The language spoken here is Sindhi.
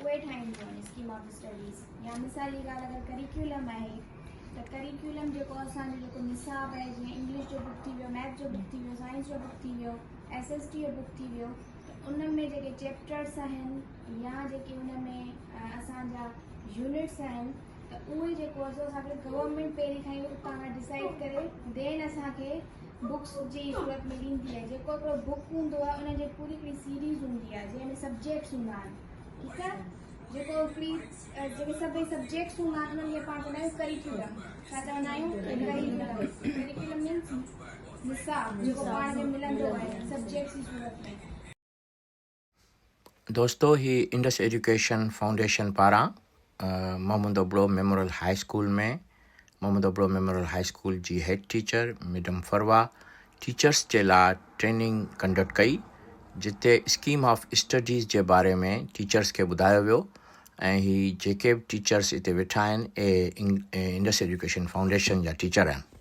اهي ٺاهينديون آهن اسڪيم آف اسٽڊيز. يا مثال جي ڳالهه اگر ڪريڪيولم آهي ته ڪريڪيولم جيڪو اسان جو جيڪو نصاب آهي، جيئن انگلش جو بڪ ٿي ويو، ميٿ جو بڪ ٿي ويو، سائنس جو بڪ ٿي ويو، ايس ايس ٽي جو بڪ ٿي ويو، ته ان ۾ جيڪي چيپٽرس آهن يا جيڪي ان ۾ اسان جا يونٽس آهن ته اهي جيڪو آهي سو اسان کي گورنمينٽ پهرين کان ئي اتان کان ڊسائيڊ ڪري دين اسان کي بڪس جي صورت ۾ ڏيندي آهي. جيڪو هڪڙو بڪ هوندو آهي ان جي پوري هڪڙي سيريز هوندي آهي جنهن ۾ سبجيڪٽس هوندا آهن. ٺيڪ آهي، جيڪو هڪڙي جيڪي سڀئي سبجيڪٽس هوندا آهن انهن کي پاڻ چوندا آهيون ڪريڪيولم. ڇا چوندا آهيون؟ ڪريڪيولم. ڪريڪيولم مينس نصاب جيڪو پاڻ کي ملندو آهي سبجيڪٽس جي صورت ۾. دوستو هي انڊس ايجوڪيشن فائونڊيشن پاران Muhammad Abro memorial high school ۾ Muhammad Abro memorial high school جي head teacher madam Farwa teachers جي لاء ٽريننگ ڪنڊڪٽ ڪئي جتي اسڪيم آف اسٽڊيز جي باري ۾ ٽيچرس کي ٻڌايو ويو ۽ هي جيڪي به ٽيچرس اتي ويٺا آهن اهي انڊس ايجوڪيشن فائونڊيشن جا ٽيچر آهن.